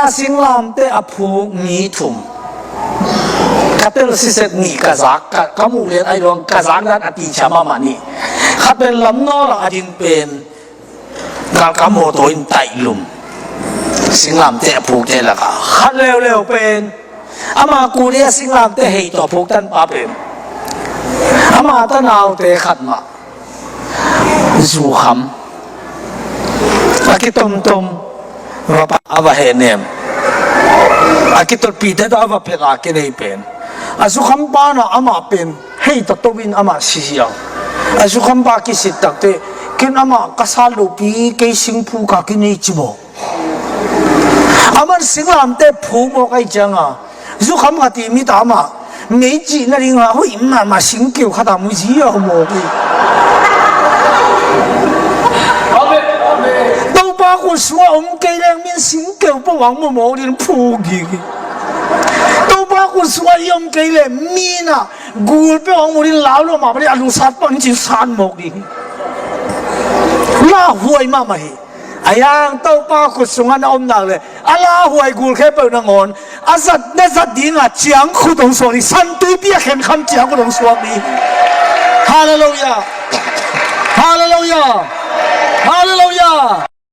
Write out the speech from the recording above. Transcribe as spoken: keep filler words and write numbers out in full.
Singlamteh a phuk mi thum, ka tel siset nih ka zak, ka, ka muh lian ai luang ka zak dan a ticia mahmah nih. Khat pen lam nawlah a ding pen galkap mawtaw in taih lum. Singlamteh a phukte lakah khat leuleu pen ama kuli a singlamteh hei tawh a phuk tanpa pen ama tanaute khat mah zukham a kitomtom va pa a va hehnem, a kitotpite tawh a va pia a kinei pen. A zukham pa na amah pen hei tawh to in amah si ziau. A zukham pa kisit takte, ken amah ka sat lopi kei singphu ka kinei ci maw. Aman singlamteh phuk mawk ahi cianga zukham khat i mit a amah mei cih nading a hoih mahmah singkeu khat a mu ziau mawk hi. Topa khut sungah om kei leng min singkeu peuh ang mu mawk ding phuk ding hi. Topa khut sungah i om kei leh min a gul peuh ang mu ding lau lo mah bang a lungsat pang cin san mawk ding hi. Lauhuai mahmah hi. A yang Topa khut sungah na om nak leh a lauhuai gulkhe peuh nangawn a zat na zat dinga ciang khut hong suak ding, santuipi a khenkham ciang khut hong suak ding. Halleluiah. Halleluiah. Halleluiah.